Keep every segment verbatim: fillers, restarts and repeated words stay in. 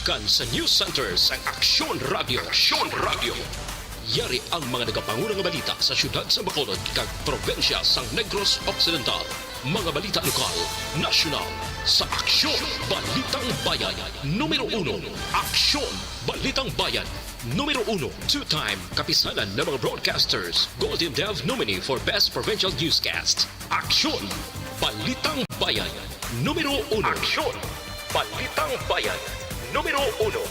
Kan sa News Center sang Aksyon Radio. Aksyon Radio. Yari ang mga nagapanguna nga balita sa siyudad sa Bacolod kag probinsya sang Negros Occidental. Mga balita lokal, nasyonal, sa Aksyon Balitang Bayan. Numero uno, Aksyon Balitang Bayan. Numero uno, two-time kapisanan ng mga broadcasters, Golden Dove nominee for Best Provincial Newscast. Aksyon Balitang Bayan. Numero uno. Aksyon Balitang Bayan. Numero uno.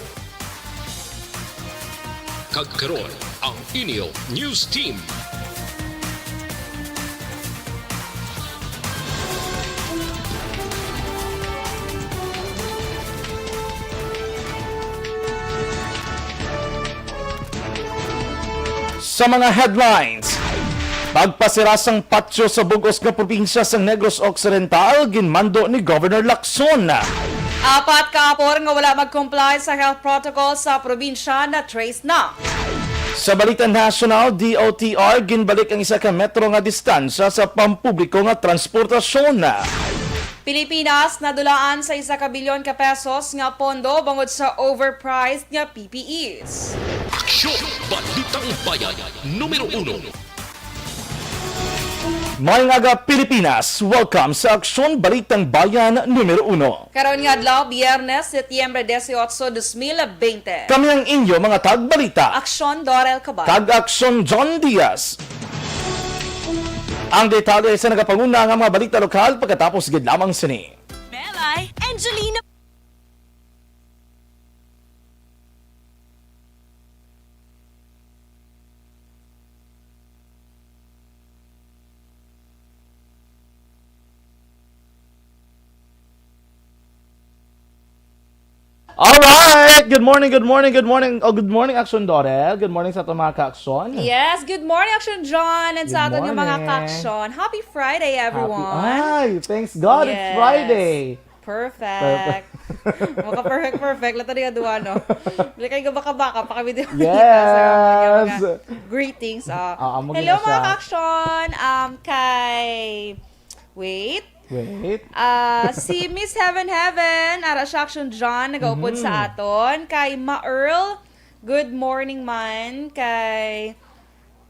Kag karon, ang inyo news team. Sa mga headlines, pagpasira sang patio sa bug-os nga probinsya sang Negros Occidental, ginmando ni Governor Lacson. Apat ka apor nga wala mag-comply sa health protocol sa probinsya na-trace na. Sa balita nasyonal, D O T R, ginbalik ang isa ka metro nga distansya sa pampubliko nga transportasyon. Pilipinas nadulaan sa isa ka bilyon ka pesos nga pondo bangod sa overpriced nga P P Es. Aksyon Balitang Bayan, numero uno. Maayong aga, Pilipinas. Welcome sa Aksyon Balitang Bayan numero uno. Karon nga adlaw, Biyernes, Setyembre dieciocho, dos mil veinte. Kami ang inyo mga tagbalita. Aksyon Dorel Cabal. Kag Aksyon John Diaz. Ang detalye sa nagapanguna nga mga balita lokal pagkatapos gid lamang sini. Melay, Angelina. All right. Good morning, good morning, good morning. Oh, good morning, Action Dorel. Good morning sa aton mga ka-action. Yes, good morning, Action John, and sa Good aton nga mga morning. ka-action. Happy Friday, Happy, everyone. Ay, thanks God, it's Yes. Friday. Perfect. Perfect. Maka-perfect, perfect. Lato niya duwa, no? Bili kayo baka-baka, pakabidyo kita sa mga, mga Yes. greetings. Ah. Ah, amo Hello, gina mga siya. ka-action. Um, kay, wait. Wait. Ah, si Miss Heaven Heaven, ara siya, Action John, nagaupod sa Mm-hmm. aton. Kay Ma Earl, good morning man. Kay,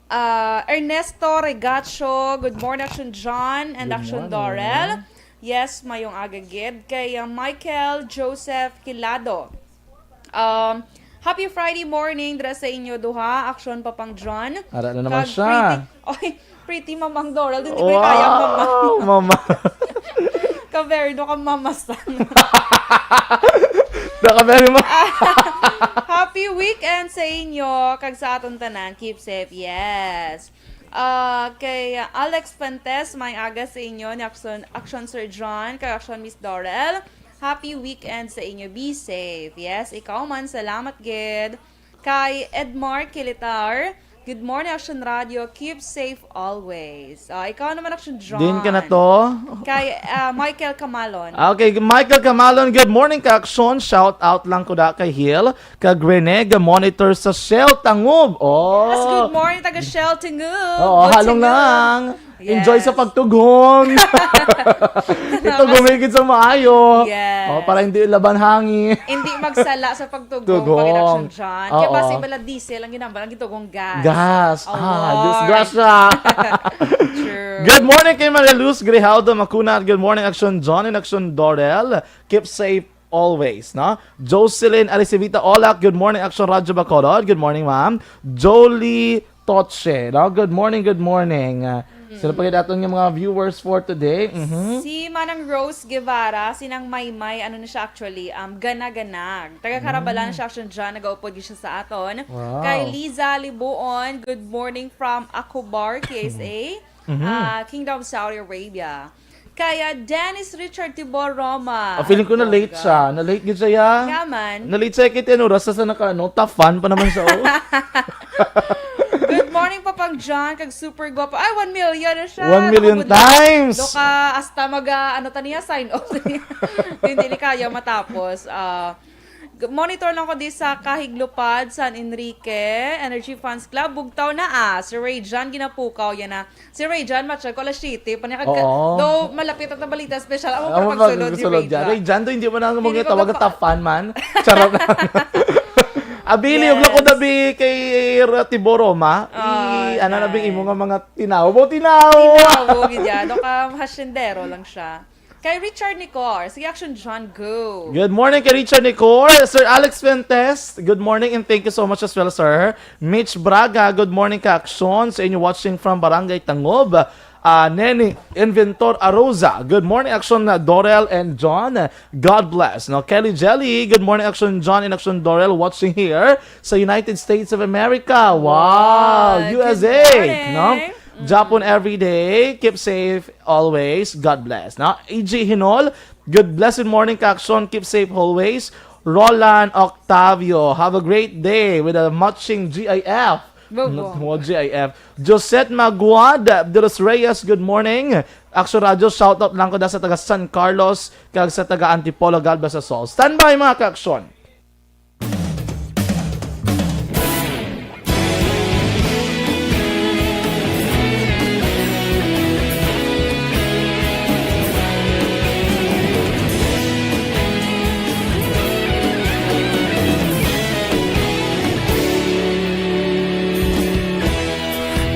ah, Ernesto Regacho, good morning, Action John and Good Action morning. Dorel. Yes, mayong aga gid. Kay, ah, Michael Joseph Quilado. Um, happy Friday morning dira sa inyo duha, Action Papang John. Ara na naman Kag siya. Pretty, oy, pretty Mamang Doral, hindi ko kaya, mama. Wow, mama. Kaverdo ka, mama sang. Nakaverdo, ma- Happy weekend sa inyo, kag sa aton tanan. Keep safe, yes. Ah, kay Alex Fuentes, may aga sa inyo ni Action, Action Sir John, kay Action Miss Dorel. Happy weekend sa inyo. Be safe. Yes, ikaw man, salamat gid. Kay Edmar Kilitar, good morning, Action Radio. Keep safe always. Ah, ikaw naman, Action John. Din ka na to? Kay, ah, Michael Camalon. Ah, okay, Michael Camalon, good morning, ka-Action. Shout out lang ko da kay Hill, kag Rene, ga-monitor sa Shell Tangub. Oh. Yes, good morning, taga Shell Tangub. Oo, Good halong to you. lang. Enjoy sa Yes. pagtughong. Ito gumigid sa maayo. Yes. Oh, para hindi laban hangin. Hindi magsala sa pagtughong, Tughong. Panginoon John. Kaya Oo. basi bala diesel ang ginambal, ang gitughong gas. Gas. Oh, Ah, Lord. disgrasya. True. Good morning kay Maria Luz Grijaldo Macuna. Good morning, Action John and Action Dorel. Keep safe always, no? Jocelyn Aricevita Olak, good morning, Action Radyo Bacolod. Good morning, ma'am. Jolie Toche, no? Good morning, good morning. Uh, Mm. sino pa gid aton nga mga viewers for today? Mhm. Si Manang Rose Guevara, sinang Maymay, ano na siya actually, um, ganaganag. Taga Carabalan Mm. siya, Action John, nagaupod gyud siya sa aton. Wow. Kay Liza Libuon, good morning from Acobar, K S A, Mhm. ah, Kingdom of Saudi Arabia. Kaya Dennis Richard Tibor Roma. Ah, feeling ko na late Bongga. siya. Na-late gid siya, ya. Nga man. Na-late siya, kay ten oras sa naka, ano, tafan pa naman siya, oh. Good morning, Papang John, kag super guwapo. Ay, one million na siya. One million Nakabudlay. times. Do ka, hasta mag, ah, ano ta niya, sign off. Hindi ni kaya matapos. Ah, Monitor lang ko di sa Kahiglupad, San Enrique, Energy Fans Club, Bugtaw na, ah. Si Ray John ginapukaw yan na. Si Ray John, matsyag ko alas siyete pa niya kag-, Oo. though malapit ang balita special, amo Amo pa pagsulod si pagsulod Ray dyan. John. Ray John, to hindi mo na Hindi mga ko tawag mapa- top fan man. Charot lang. Abili, yung Yes. lako dabi kay Ratibo Roma. Ah, I, ano na bing nice. imo nga mga tinaw? Bo, tinaw! Tinawo gid yan. No, ka hasyendero lang siya. Kay Richard Nicor, sige, Action John, go. Good morning kay Richard Nicor. Sir Alex Fuentes, good morning and thank you so much as well, sir. Mitch Braga, good morning ka Action. Sa inyo watching from Barangay Tangob. Ah, Neni Inventor Arosa, good morning Action, uh, Dorel and John. God bless. No, Kelly Jelly, good morning Action John and Action Dorel, watching here sa United States of America. Wow, Wow, U S A. good morning. No? Mm. Japon every day. Keep safe always. God bless. No? E G Hinol, good blessed morning ka Action. Keep safe always. Roland Octavio, have a great day with a matching G I F. Bobo. Not mo G I F. Josette Maguad de los Reyes, good morning. Action Radio, shout out lang ko da sa taga San Carlos kag sa taga Antipolo, God bless us all. Standby, mga ka-action.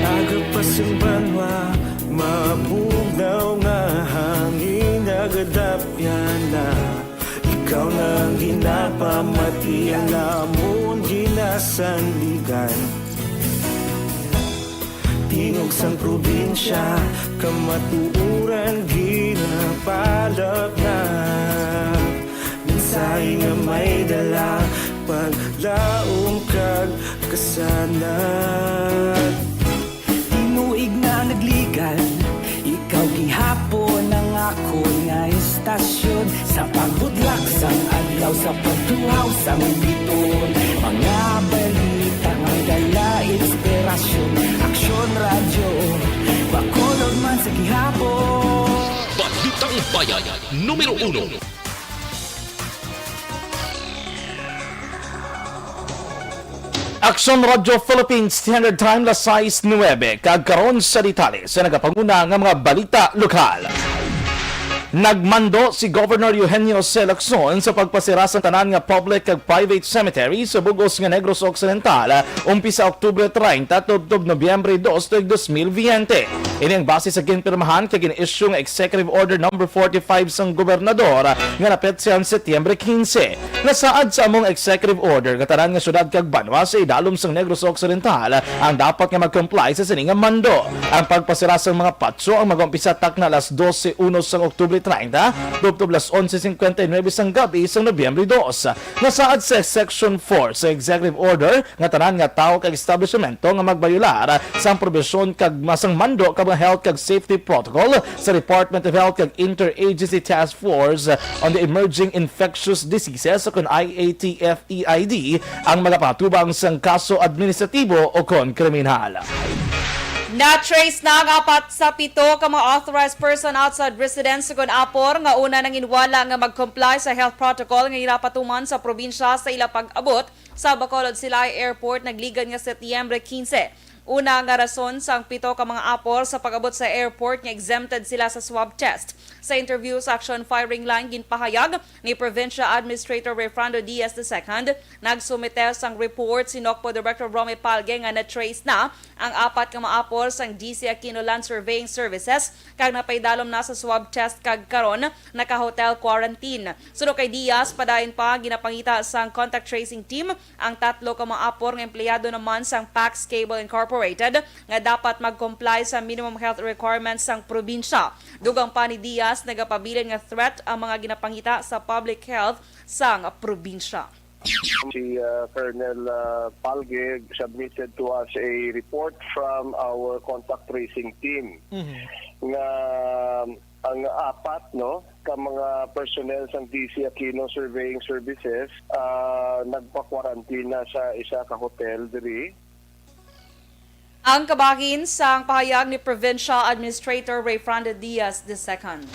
Aga pa sing banwa, mabugnaw nga hangin nagadapyan na. Ikaw na ang ginapamati, ang amon ginasandigan. Tingog sang probinsya, kamatuoran ginapalapnap. Mensahe nga may dala, paglaom kag kasanag. Tinuig na nagligan, ikaw gihapon ang akon nga istasyon. Sa pagbudlak sang adlaw, sa pagtuhaw sang biton, mga balita nga dala inspirasyon. Aksyon Radyo, Bacolod man sa gihapon. Balitang Bayan, numero uno. Aksyon Radio Philippines Standard Time, las sais nuebe, kag karon sa detalye sa nagapanguna nga mga balita lokal. Nagmando si Governor Eugenio C. Lacson sa pagpasira sa tanan nga public kag private cemetery sa bug-os nga Negros Occidental, umpisa Oktubre treinta tubtob Nobyembre dos tuig dos mil veinte. Ini ang base sa ginpirmahan kag gin-issue nga Executive Order Number forty-five sang gobernador nga napetsahan Setyembre quince. Nasaad sa among executive order nga tanan nga syudad kag banwa sa idalom sang Negros Occidental ang dapat nga mag-comply sa sini nga mando. Ang pagpasira sang mga patso ang mag-umpisa takna alas dose uno sang Oktubre treinta, tubtob alas onse cincuenta y nueve sang gab-i sang Nobyembre dos. Nasaad sa Section four sa executive order nga tanan nga tawo kag establishmento nga magbayolar sang probisyon kag masang mando kag mga health kag safety protocol sa Department of Health kag Interagency Task Force on the Emerging Infectious Diseases o kon I A T F E I D ang magapatubang sang kaso administratibo o kon kriminal. Na-trace na ang apat sa pito ka mga authorized person outside residence sa kon apor nga una nanginwala nga mag-comply sa health protocol nga ginapatuman sa probinsya sa ila pag-abot sa Bacolod Silay Airport nagligad nga Setyembre quince. Una nga rason sang pito ka mga apor sa pag-abot sa airport nga exempted sila sa swab test. Sa interview sa Action Firing Line, ginpahayag ni Provincial Administrator Rayfrando Diaz the second, nagsumite sang report si NOCPO Director Romy Palge nga na-trace na ang apat ka mga apor sang D C Aquino Land Surveying Services kag napaidalom na sa swab test kag karon naka-hotel quarantine. Suno kay Diaz, padayon pa ginapangita sang contact tracing team ang tatlo ka mga apor nga empleyado naman sang Pax Cable Incorporated nga dapat mag-comply sa minimum health requirements sang probinsya. Dugang pa ni Diaz, nagapabilin nga threat ang mga ginapangita sa public health sang probinsya. Si uh, Colonel uh, Palge submitted to us a report from our contact tracing team nga ang apat, no, ka mga personnel sang D C Aquino Surveying Services uh, nagpa-quarantine na sa isa ka hotel diri. Ang kabahin sang pahayag ni Provincial Administrator Rayfrando Diaz the second.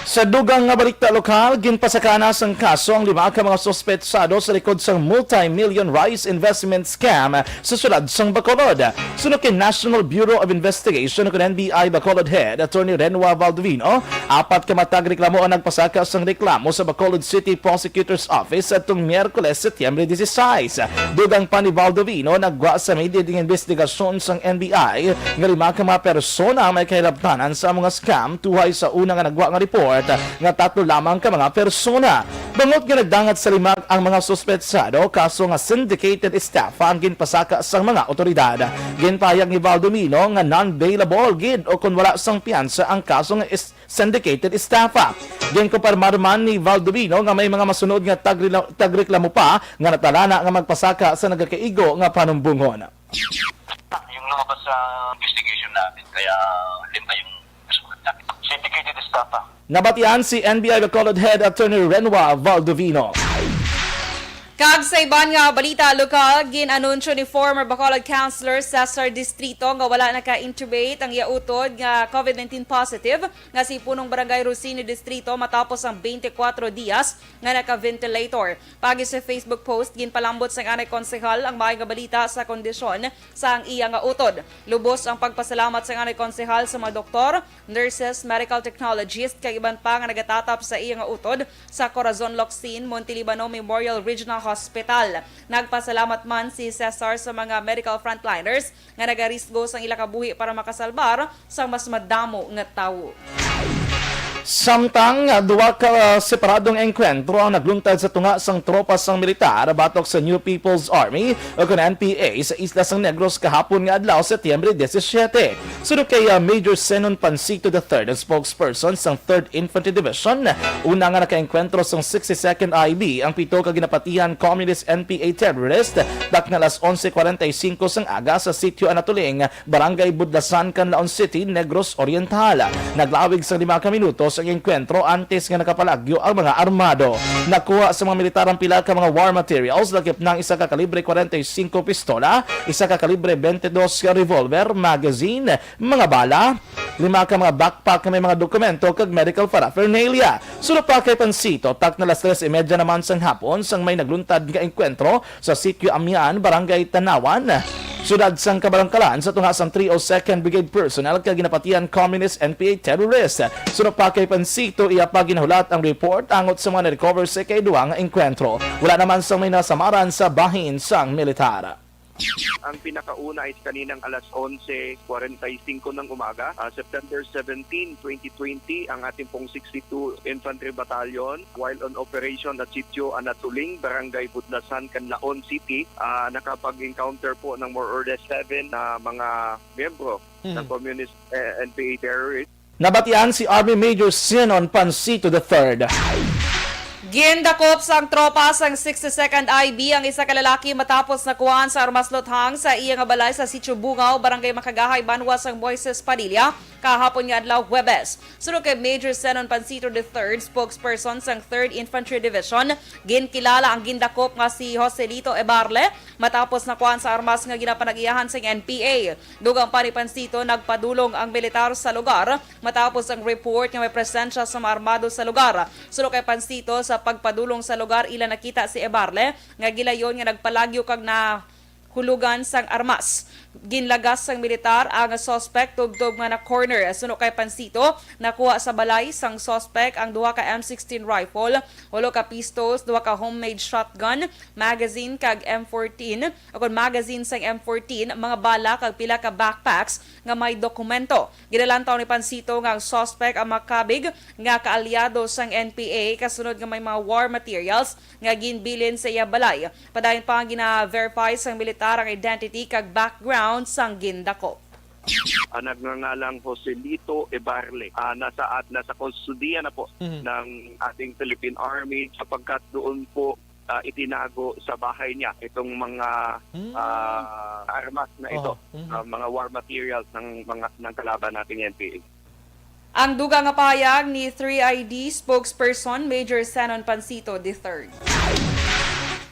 Sa dugang nga balita lokal, ginpasaka na sang kaso ang lima ka mga suspetsado sa likod sang multi-million rice investment scam sa siyudad sang Bacolod. Suno kay National Bureau of Investigation o N B I Bacolod Head Attorney Renwa Baldovino, apat ka matag reklamo ang nagpasaka sang reklamo sa Bacolod City Prosecutor's Office atong Miyerkules, Setyembre dieciséis. Dugang pa ni Baldovino, nagwa sa media ding investigasyon sang N B I nga lima ka mga persona ang may kahilabtanan sa amo nga scam tuhay sa una nga nagwa nga report nga tatlo lamang ka mga persona. Bangod nga nagdangat sa lima ang mga suspetsado, kaso nga syndicated estafa ang ginpasaka sang mga otoridad. Ginpahayag ni Baldovino nga non-bailable gid o kon wala sang piyansa ang kaso nga is-, syndicated estafa. Ginkumpirmar man ni Baldovino nga may mga masunod nga tagrila-, tagreklamo pa nga natalana nga magpasaka sa nagakaigo nga panumbongon. Yung lumabas sa investigation natin, kaya lima yung nasulat natin. Syndicated estafa. Nabatian si N B I Bacolod Head Attorney Renwa Baldovino. Kag sa iban nga balita lokal, gin-anunsyo ni former Bacolod Councilor Cesar Distrito nga wala naka-intubate ang iya utod nga COVID nineteen positive nga si punong barangay Rosini Distrito matapos ang twenty-four dias nga naka-ventilator. Pagi sa Facebook post, ginpalambot sang anay konsehal ang maayo nga balita sa kondisyon sa ang iya nga utod. Lubos ang pagpasalamat sang anay konsehal sa mga doktor, nurses, medical technologist, kag iban pa nga nagatatap sa iya nga utod sa Corazon Locsin, Montelibano Memorial Regional Hospital. Nagpasalamat man si Cesar sa mga medical frontliners nga nagarisgo sang ila kabuhi para makasalbar sang mas madamo nga tawo. Samtang, ah, duha ka separadong engkwentro ang nagluntad sa tunga sang tropa sang militar batok sa New People's Army o kon N P A sa isla sang Negros kahapon nga adlaw, Setyembre diecisiete. Suno kay, ah, Major Zenon Pancito the third, ang spokesperson sang Third Infantry Division, una nga nakaengkwentro sang sixty-second I B ang pito ka ginapatihan communist N P A terrorist, takna alas onse cuarenta y cinco sang aga sa Sitio Anatuling, Barangay Budlasan, Canlaon City, Negros Oriental. Naglawig sang lima ka minutos ang engkwentro antes nga nakapalagyo ang mga armado. Nakuha sa mga militar ang pila ka mga war materials, lakip na ang isa ka kalibre forty-five pistola, isa ka kalibre twenty-two revolver magazine, mga bala, lima ka mga backpack nga may mga dokumento kag medical paraphernalia. Suno pa kay Pancito, takna alas tres y media naman sang hapon sang may nagluntad nga engkwentro sa Sitio Amian, Barangay Tanawan, Siyudad sang Kabalangkalan, sa tunga sang three oh second Brigade personnel kag ginapatihan communist N P A terrorist. Suno pa kay Pancito, iya pa ginahulat ang report angot sa mga na-recover sa ikaduha nga engkwentro. Wala naman sang may nasamaran sa bahin sang militar. Ang pinakauna is kaninang alas onse cuarenta y cinco ng umaga, ah, September seventeen, twenty twenty, ang ating pong sixty-two Infantry Battalion, while on operation at Sitio Anatuling, Barangay Budlasan, Canlaon City, ah, nakapag-encounter po ng more or less seven na mga miyembro ng Hmm. communist, eh, N P A terrorist. Nabatian si Army Major Zenon Pancito the third. Gindakop sang tropa sang sixty-second I B ang isa ka lalaki matapos nakuhaan sa armas luthang sa iya nga balay sa Sitio Bungaw, Barangay Makagahay, banwa sang Moises Padilla, kahapon nga adlaw, Huwebes. Suno kay Major Zenon Pancito the third, spokesperson sang Third Infantry Division, ginkilala ang gindakop nga si Joselito Ebarle matapos nakuhaan sa armas nga ginapanag-iyahan sang N P A. Dugang pa ni Pancito, nagpadulong ang militar sa lugar matapos ang report nga may presensya sa mga armado sa lugar. Suno kay Pancito, sa pagpadulong sa lugar, ila nakita si Ebarle nga gilayon nga nagpalagyo kag nahulugan sang armas. Ginlagas sang militar ang suspect tubtob nga na-corner. Suno kay Pancito, nakuha sa balay sang suspect ang duha ka M sixteen rifle, ulo ka pistols, duha ka homemade shotgun, magazine kag M fourteen, o kon magazine sang M fourteen, mga bala kag pila ka backpacks nga may dokumento. Ginalantaw ni Pancito nga ang suspect ang makabig nga kaalyado sang N P A, kasunod nga may mga war materials nga ginbilin sa iya balay. Padayon pa nga gina-verify sang militar ang identity kag background sang gindakop. Ah, nagngangalang Joselito Ebarle. Ah, nasa at nasa kustodiya na po Mhm. ng ating Philippine Army, sapagkat doon po, ah, itinago sa bahay niya itong mga, Hmm. ah, armas na ito, Oh, mhm. ah, mga war materials ng mga, ng kalaban nating N P A. Ang dugang nga pahayag ni three I D spokesperson Major Zenon Pancito the third.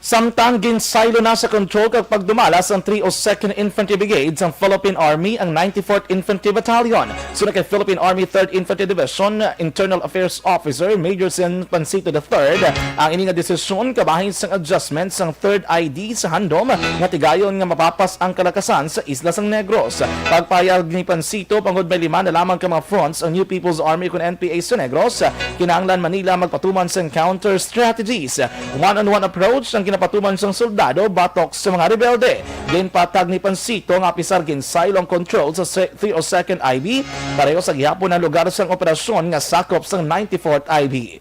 Samtang ginsaylo na sa kontrol kag pagdumala sang three oh second Infantry Brigade sang Philippine Army ang ninety-fourth Infantry Battalion. Suno kay Philippine Army Third Infantry Division Internal Affairs Officer Major Sen Pancito the third, ang ini nga desisyon kabahin sang adjustment sang third I D sa handom nga tigayon nga mapapas ang kalakasan sa isla sang Negros. Pagpahayag ni Pancito, bangod may lima na lamang ka mga fronts ang New People's Army kun N P A sa Negros, kinahanglan man nila magpatuman sang counter strategies. One-on-one approach ang ginapatuman sang soldado batok sa mga rebelde. Ginpatag ni Pancito nga apisar ginsaylo ang control sa se-, three oh second I B, pareho sa gihapon ang lugar sang operasyon nga sakop sang ninety-fourth I B.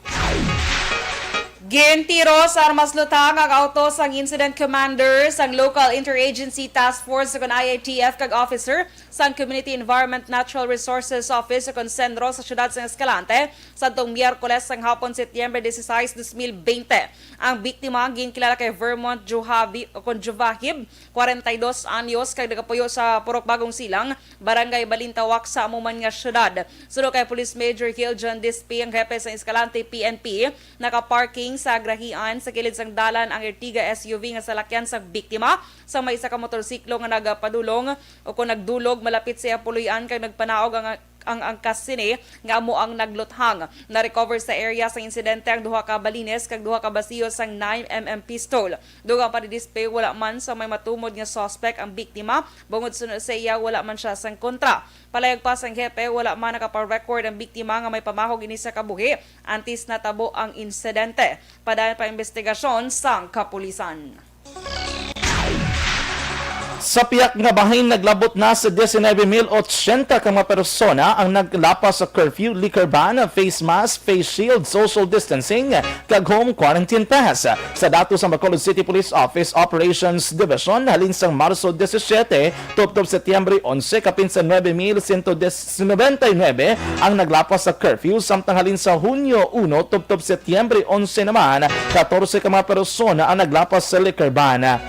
Gintiro sa armas luthang ang auto sang incident commander sang Local Interagency Task Force, kon I I T F, kag officer sang Community Environment Natural Resources Office, kon CENRO, sa siyudad sang Escalante sadtong Miyerkules sang hapon, Setyembre dieciséis, dos mil veinte. Ang biktima ginkilala kay Vermont Juhavi, kon Juvahib, kwarenta y dos anyos, kag nagapuyo sa Purok Bagong Silang, Barangay Balintawak, sa amo man nga siyudad. Suno kay Police Major Gil John Dispe, ang hepe sa Escalante P N P, nakaparking sa grahian sa kilid sang dalan ang Ertiga S U V nga salakyan sang biktima, sang may isa ka motorsiklo nga nagapadulong o kon nagdulog malapit sa iya puloy-an kag nagpanaog ang, ang angkas sini nga amo ang nagluthang. Na-recover sa area sang insidente ang duha ka balines kag duha ka basiyo sang nine M M pistol. Dugang pa ni Dispe, wala man sa may matumod nga suspect ang biktima, bangod suno sa iya, wala man sia sang kontra. Palayag pa sang hepe, wala man nakaparecord ang biktima nga may pamahog ini sa kabuhi antes natabo ang insidente. Padayon pa ang investigasyon sang kapulisan. Sa pihak nga bahin, naglabot na sa diecinuebe mil ochenta ka mga persona ang naglapas sa curfew, liquor ban, face mask, face shield, social distancing, kag home quarantine pass. Sa datos sang Bacolod City Police Office Operations Division, halin sang Marso disisiete tubtob Setyembre onse, kapin sa nuebe mil sento noventa y nuebe ang naglapas sa curfew, samtang halin sa Hunyo uno tubtob Setyembre onse naman, katorse ka mga persona ang naglapas sa liquor ban.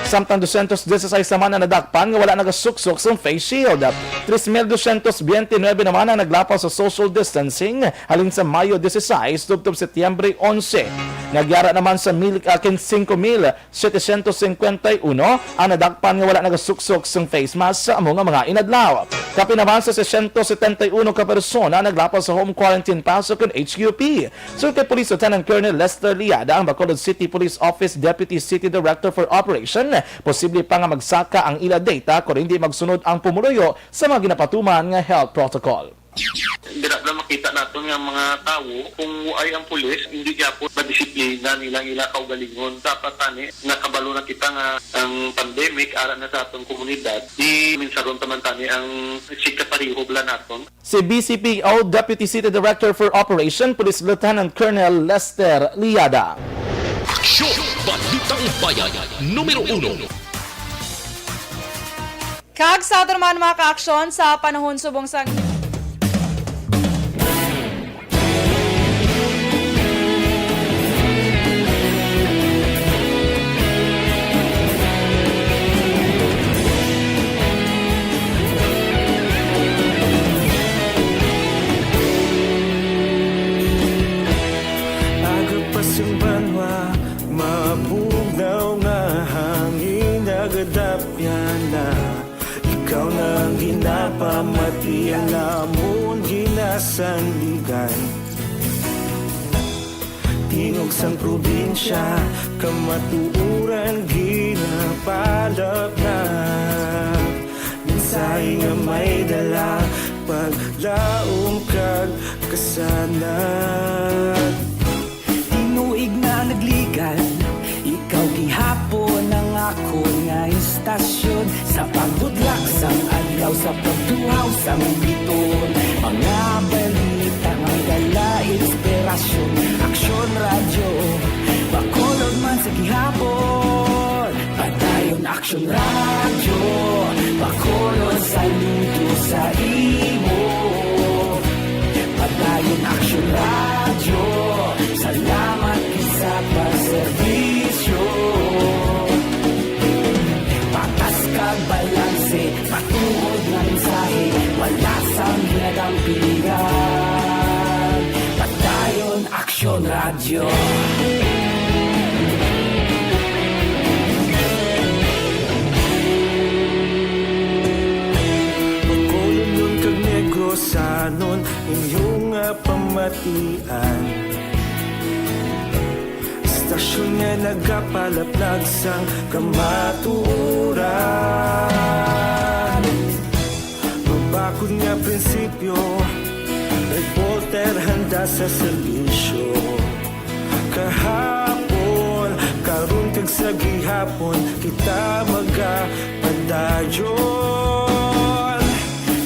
Samtang dosyentos dieciséis naman ang nadakpan nga wala nagasuksok sang face shield. Tres mil dosyentos biyente nuebe naman ang naglapas sa social distancing halin sa Mayo dieciséis tubtob Setyembre onse. Nagyara naman sa mil, ah, singko mil setecientos cincuenta y uno ang nadakpan nga wala nagasuksok sang face mask sa amo nga mga inadlaw. Kapin naman sa sescientos setenta y uno ka persona naglapas sa home quarantine pass o kon H Q P. Suno kay Police Lieutenant Colonel Lester Liada, ang Bacolod City Police Office Deputy City Director for Operation, posible pa nga magsaka ang ila data kon hindi magsunod ang pumuluyo sa mga ginapatuman nga health protocol. Dira na makita naton nga mga tawo, kung waay ang pulis, hindi gyapon madisiplina nila ang ila kaugalingon. Dapat tani, nakabalo na kita nga ang pandemic ara na sa aton komunidad, di minsaron ta man tani ang sigkapareho bala naton. Si B C P O Deputy City Director for Operation, Police Lieutenant Colonel Lester Liada. Aksyon! Balitang Bayan, numero uno. Kag sa aton naman, mga kaaksyon, sa panahon subong sang Aga pa sing banwa, mabugnaw nga hangin, nagadapyan na. Ikaw na ang ginapamati, ang amon ginasandigan. Tingog sang probinsya, kamatuoran ginapalapnap. Mensahe nga may dala, paglaom kag kasanag. Tinuig na nagligan, ikaw gihapon ang akon nga istasyon. Sa pagbudlak sang adlaw, sa pagtuhaw sang biton, mga balita nga dala inspirasyon. Aksyon Radyo, Bacolod man sa gihapon. Padayon Aksyon Radyo, Bacolod, saludo sa imo. Padayon Aksyon Radyo, salamat gid sa pagserbisyo. Patas kag balanse, matuod nga mensahe, wala sang ginadampingan. Padayon Aksyon Radyo. Inyo nga pamatian, istasyon nga nagapalaplag sang kamatuoran. Mabakod nga prinsipyo, reporter handa sa serbisyo. Kahapon, karon kag sa gihapon, kita magapadayon.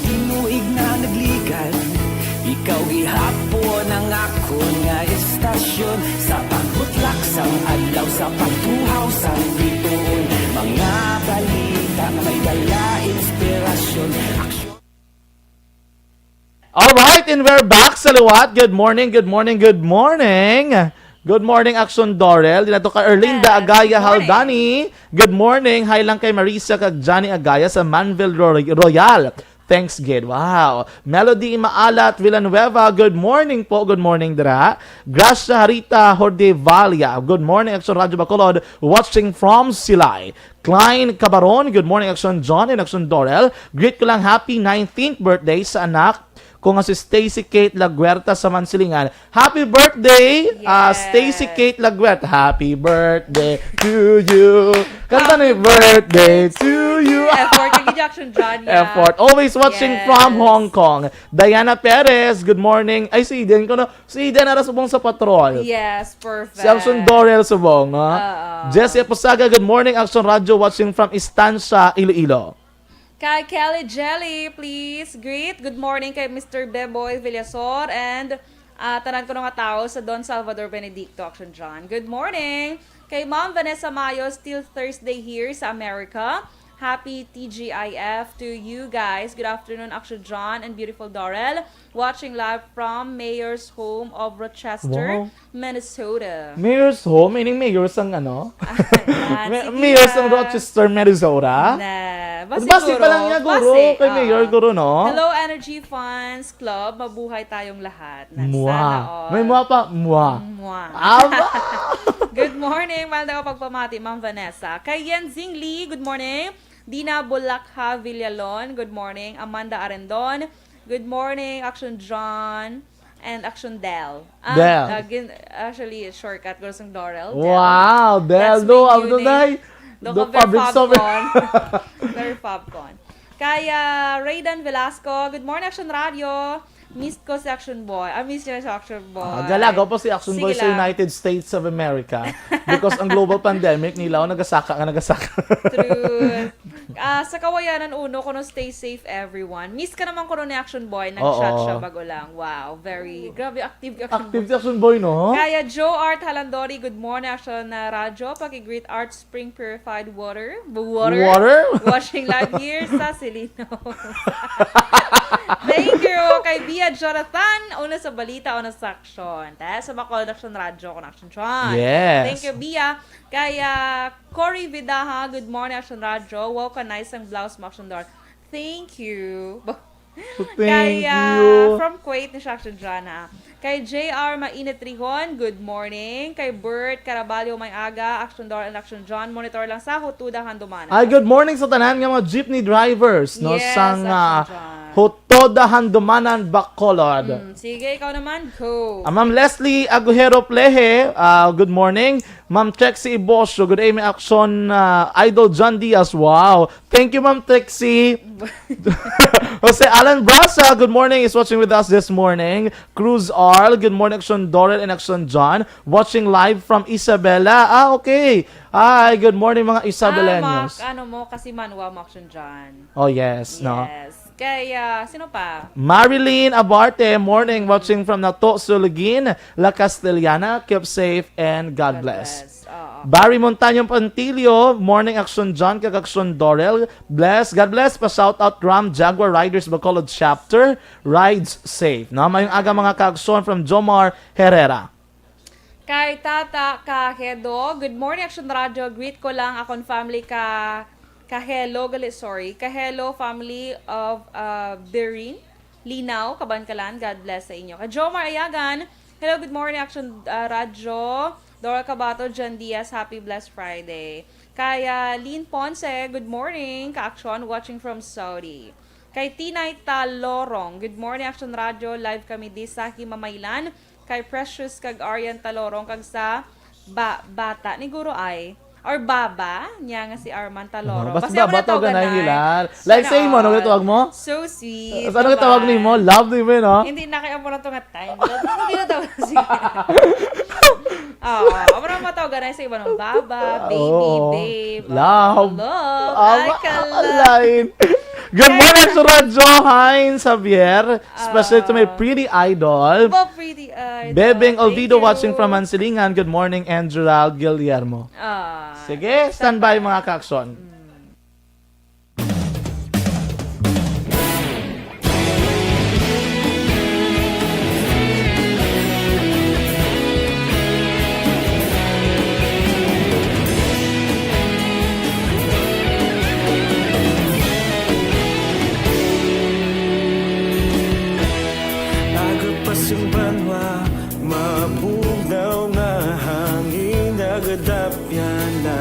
Tinuig na nagligad, ikaw gihapon ang akon nga istasyon. Sa pagbutlak sang adlaw, sa pagtuhaw sang bituon, mga balita nga may dala inspirasyon, aksyon. All right, and we're back sa liwat. Good morning, good morning, good morning. Good morning, Action Dorel. Dinato ka Erlinda Yes, Agaya good morning. Haldani. Good morning. Hi lang kay Marisa kag Johnny Agaya sa Manville Roy- Royal. Thanks, gid. Wow. Melody Maalat Villanueva, good morning po. Good morning, dira. Gracia Harita Hordevalia, good morning, Action Radio Bacolod. Watching from Silay. Klein Cabaron, good morning, Action John and Action Dorel. Greet ko lang happy nineteenth birthday sa anak ko nga si Stacy Kate Laguerta sa Mansilingan. Happy birthday, ah, Yes. Stacy Kate Laguerta. Happy birthday to you. Kanta ni birthday to you. Effort, nag-injection dyan, yeah. Effort. Always watching Yes. From Hong Kong. Diana Perez, good morning. Ay, si Eden ko na. Si Eden ara subong sa patrol. Yes, perfect. Si Action Dorel subong, no? Oo. Jessie Aposaga, good morning, Action Radio, watching from Estancia, Iloilo. Kay Kelly Jelly, please greet. Good morning kay Mister Beboy Villasor and ah, tanan ko nga tao sa Don Salvador Benedicto, Action John. Good morning. Kay Ma'am Vanessa Mayo, still Thursday here sa America. Happy T G I F to you guys. Good afternoon, Action John and beautiful Dorel. Watching live from Mayor's Home of Rochester, Wow. Minnesota. Mayor's home, meaning mayor sang ano? Ayan, Ma- sige mayor na. sang Rochester, Minnesota. Na, ba Basi siguro? pa lang niya, guro. Basi, Kay ah. mayor, guro, no? Hello, Energy Fans Club. Mabuhay tayong lahat. Na Mwa. sana all. May mwa pa? Mwa. Mwa. Aba! Good morning. Mahal na pagpamati, Ma'am Vanessa. Kay Yenzing Lee, good morning. Dina Bulakha Villalon, good morning. Amanda Arendon, good morning. Action John and Action Del. Ah, Del. ah, gin- actually, shortcut ko sa Dorel. Del. Wow, Del, That's no, my ano new name. na eh? Doon Do ka very public fab sovereign. con. Very fab con. Kaya Raydan Velasco, good morning, Action Radio. Miss ko si Action Boy. I miss you, Action Boy. Ah, galago po si Action Sige Boy sa lang. United States of America because ang global pandemic nila, oh, nagasaka nga nagasaka. True. Ah, sa kawayanan uno, kuno stay safe everyone. Miss ka naman kuno ni Action Boy, nag-chat Oo. siya bago lang. Wow, very, grabe active ka. Active si Action Boy, no? Kaya Joe Art Halandori, good morning, Action na Radyo. Paki-greet Art Spring Purified Water. Water? Water? Watching live here sa Silinos. Thank you kay Bia Jonathan. Una sa balita, una sa action. Tayo sa Bacolod Action Radyo, Connection John. Yes. Thank you, Bia. Kay ah, Cory Vidaha, good morning, Action Radyo. Wow, ka nice ang blouse mo, Action Dor. Thank you. Thank Kaya, you. From Kuwait ni siya, Action John, ha. Kay J R Mainit Rihon, good morning. Kay Bert Caraballo, may aga, Action Dor and Action John. Monitor lang sa Hutuda Handumanan. Ay, good morning sa tanan nga mga jeepney drivers, no? Yes, Sang ah, Action John. Hutoda Handumanan, Bacolod. Hmm, sige, ikaw naman, go. Ah, Ma'am Leslie Agujero Plehe, ah, good morning. Ma'am Trixie Ibosio, good evening, Action ah, Idol John Diaz. Wow. Thank you, Ma'am Trixie. Jose Alan Brasa, good morning, is watching with us this morning. Cruz Arl, good morning, Action Dorel and Action John. Watching live from Isabela. Ah, okay. Hi, good morning, mga Isabeleños. Ah, Mac, ano mo, kasi manwa mo, Action John. Oh, yes, no? Yes. Kay, ah, sino pa? Marilyn Abarte, morning, watching from Nato, Sulugin, La Castellana. Keep safe and God, God bless. bless. Oo. Barry Montaño Pantilio, morning, Action John, kag Action Dorel. Bless, God bless. Pa shout out Ram Jaguar Riders Bacolod Chapter. Rides safe. No? Mayong aga, mga kaagson, from Jomar Herrera. Kay Tata Kahedo, good morning, Action Radio. Greet ko lang akon family ka Kahelo, gali, sorry. Kahelo family of uh, Birin, Linaw, Kabankalan. God bless sa inyo. Kay Jomar Ayagan, hello, good morning, Action uh, Radio. Dora Cabato, Jan Diaz, happy blessed Friday. Kay uh, Lynn Ponce, good morning, ka-action, watching from Saudi. Kay Tinay Talorong, "Good morning, Action Radio. Live kami di sa Himamaylan." Kay Precious kag Arian Talorong kag sa ba bata ni Guro ay or baba niya nga si Arman Talorong. Basta basta baba, tawag na nila. Like sa imo, ano tawag mo? So sweet. Sa ano tawag nimo? Love nimo, no? Hindi na kaya mo na to nga time. Ano ginatawag? Sige. Oo, amo na matawag na sa iba ng baba, baby, babe, love. Love. Ay, kala. Good morning, Sir Radyo Hines Javier. Especially to my pretty idol. Bo, pretty idol. Bebeng Olvido watching from Mansilingan. Good morning, and Gerald Guillermo. Ah, sige, standby, mga ka-aksyon. Aga pa sing banwa, mabugnaw nga hangin, nagadapyan na.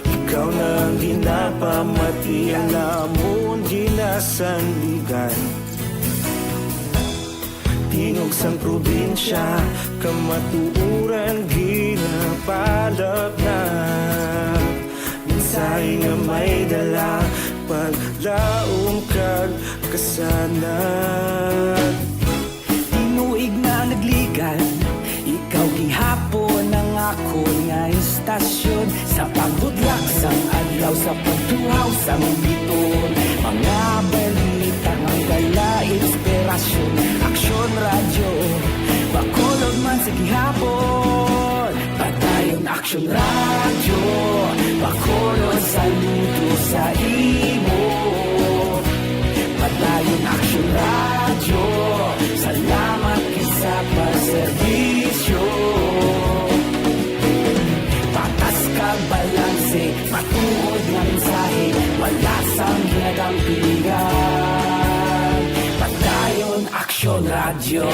Ikaw na ang ginapamati, ang lamon ginasandigan. Tingog sang probinsya, kamatuoran ginapalapnap. Mensahe nga may dala, paglaom kag kasanag. Tinuig na nagligan, ikaw gihapon ang akon nga istasyon. Sa pagbudlak sang adlaw, sa pagtuhaw sang biton, mga balita nga dala inspirasyon. Aksyon Radyo Bacolod man sa gihapon. Padayon Aksyon Radyo Bacolod, saludo sa imo. Padayon Aksyon Radyo, salamat gid sa pagserbisyo. Patas kag balanse, matuod nga mensahe, wala sang ginadampigan. Padayon Aksyon Radyo.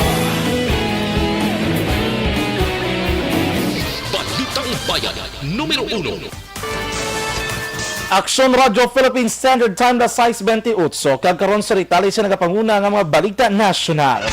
Balitang Bayan, numero uno. Aksyon Radyo Philippine Standard Time, alas sais bentiocho, kag karon sa detalye sa nagapanguna nga mga balita nasyonal.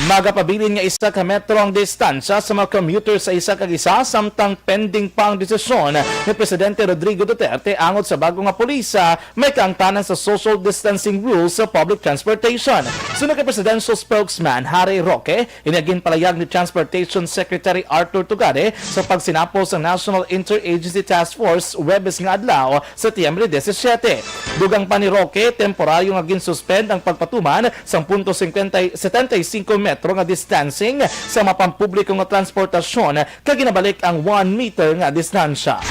Magapabilin nga isa ka metro ang distansya sa mga commuter sa isa kag isa, samtang pending pa ang desisyon ni Presidente Rodrigo Duterte angot sa bago nga polisa may kaangtanan sa social distancing rules sa public transportation. Suno kay Presidential Spokesman Harry Roque, ini ang ginpalayag ni Transportation Secretary Arthur Tugade sa pagsinapos sang National Interagency Task Force Huwebes nga adlaw, Setyembre disisiete. Dugang pa ni Roque, temporaryo nga ginsuspend ang pagpatuman sang punto cincuenta, setenta y cinco metro nga distancing sa mga pampubliko nga transportasyon, kag ginabalik ang one meter nga distansya.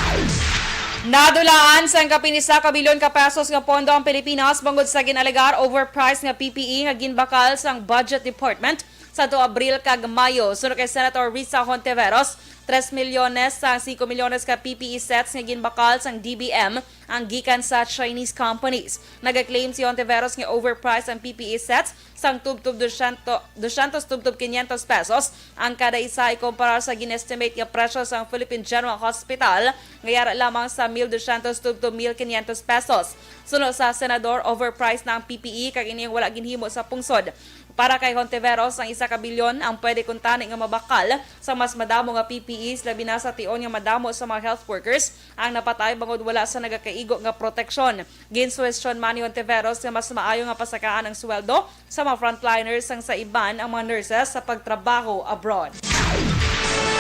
Nadulaan sang kapin isa ka bilyon ka pesos nga pondo ang Pilipinas bangod sa ginalegar overpriced nga P P E nga ginbakal sang Budget Department sadto Abril kag Mayo. Suno kay Senator Risa Hontiveros, tres milyones sa singko milyones ka P P E sets nga ginbakal sang D B M ang gikan sa Chinese companies. Nagaklaim si Hontiveros nga overpriced ang P P E sets sang tubtob dusyentos, dusyentos tubtob kinyentos pesos ang kada isa, ikumparar sa gin-estimate nga presyo sang Philippine General Hospital nga yara lamang sa mil dusyentos tubtob mil kinyentos pesos. Suno sa senador, overpriced na ang P P E kag ini ang wala ginhimo sa pungsod. Para kay Hontiveros, ang isa ka bilyon ang pwede kuntani nga mabakal sa mas madamo nga P P Es, labi na sa tion nga madamo sa mga health workers ang napatay bangod wala sa nagakaigo nga proteksyon. Ginsuhestyon man ni Hontiveros nga mas maayo nga pasakaan ang sweldo sa mga frontliners sang sa iban ang mga nurses sa pagtrabaho abroad.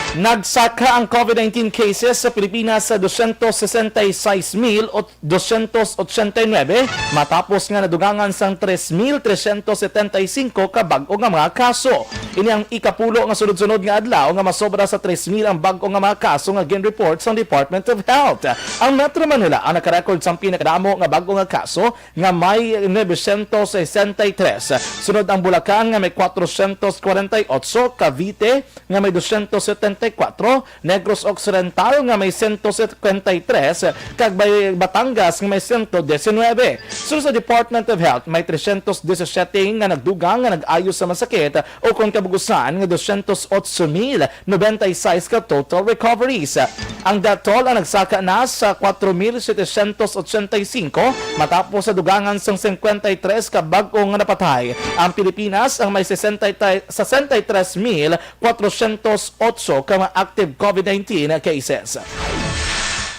Nagsaka ang COVID nineteen cases sa Pilipinas sa dosyentos sesenta y seis mil dosyentos ochenta y nuebe, matapos nga nadugangan sang tres mil tresyentos setenta y singko ka bag-o nga mga kaso. Ini ang ikapulo nga sunod-sunod nga adlaw nga masobra sa tres mil ang bag-o nga mga kaso nga gin-report sang Department of Health. Ang Metro Manila ang nakarecord sang pinakadamo nga bag-o nga kaso, nga may novecientos sesenta y tres. Sunod ang Bulacan nga may cuatrocientos cuarenta y ocho, Cavite nga may doscientos setenta y cuatro, Negros Occidental nga may ciento cincuenta y tres, kag may Batangas nga may ciento diecinueve. Sunod sa Department of Health, may trescientos diecisiete nga nagdugang nga nag-ayo sa masakit ukon kabugusan nga doscientos ocho mil noventa y seis ka total recoveries. Ang death toll ang nagsaka na sa kwatro mil setecientos ochenta y cinco matapos sa dugangan sang cincuenta y tres ka bag-o nga napatay. Ang Pilipinas ang may sesenta y tres, sesenta y tres mil kwatro syentos otso ka mga active COVID nineteen cases.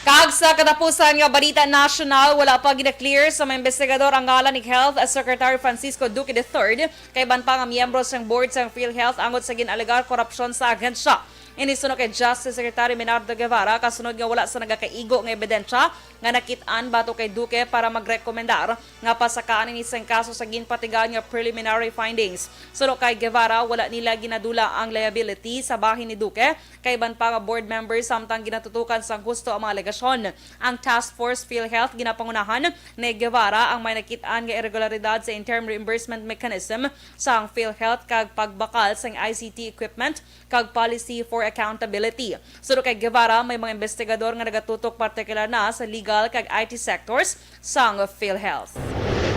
Kag sa katapusan nga balita nasyonal, wala pa gina-clear sa mga investigador ang ngalan ni Health Secretary Francisco Duque the third, kaiban pa nga miyembro sang board sang PhilHealth angot sa gin-alegar korupsyon sa ahensya. Ini suno kay Justice Secretary Menardo Guevara, kasunod nga wala sa nagakaigo nga ebidensya nga nakit-an batok kay Duque para magrekomendar nga pasakaan ini sang kaso sa ginpatigayon nga preliminary findings. Suno kay Guevara, wala nila ginadula ang liability sa bahin ni Duque, kaiban pa nga board member, samtang ginatutukan sang husto ang mga alegasyon. Ang Task Force PhilHealth ginapangunahan ni Guevara ang may nakit-an nga irregularidad sa interim reimbursement mechanism sang PhilHealth kag pagbakal sang I C T equipment kag policy for accountability. Suno kay Guevara, may mga investigador nga nagatutok partikular na sa legal kag I T sectors sang PhilHealth.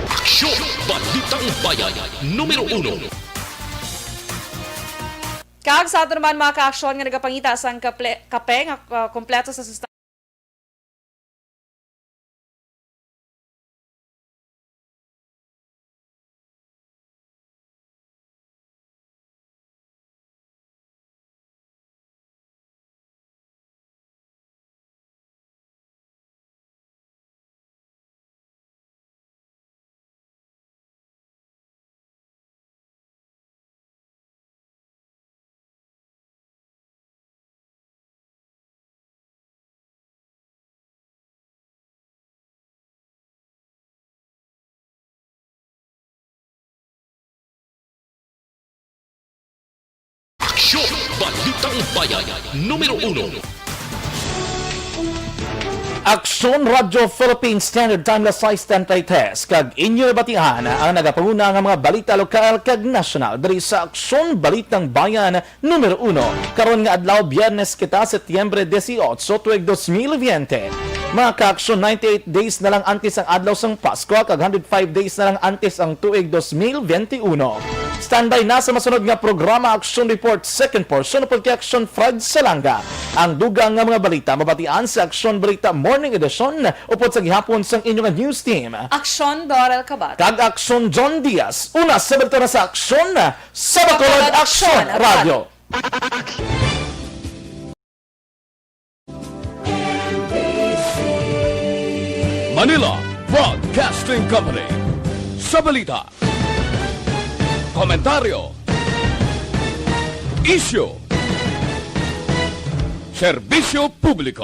Aksyon! Balitang Bayan, numero uno. Kag sa ato naman, mga kaaksyon nga nagapangita sang kaple-, kape nga, uh, kompleto sa sustansya. Aksyon! Balitang Bayan, numero uno. Aksyon Radyo Philippine Standard Time, las sais treinta y tres, kag inyo nabatian ang nagapanguna nga mga balita lokal kag nasyonal diri sa Aksyon Balitang Bayan Numero uno, karon nga adlaw, Biyernes kita, Setyembre dieciocho, tuig dos mil veinte. Mga kaaksyon, ninety-eight days na lang antes ang adlaw sang Pasko, kag hundred five days na lang antes ang tuig dos mil veintiuno. Standby na sa masunod nga programa, Aksyon Report, second portion, upod kay Aksyon Fred Salanga. Ang dugang nga mga balita mabatian sa Aksyon Balita Morning Edition, upod sa gihapon sang inyo nga news team. Aksyon Dorel Cabat. Kag Aksyon John Diaz. Una sa balita na sa Aksyon, sa Bacolod Aksyon Radio. Manila Broadcasting Company. Sa balita, komentaryo, isyu, serbisyo publiko.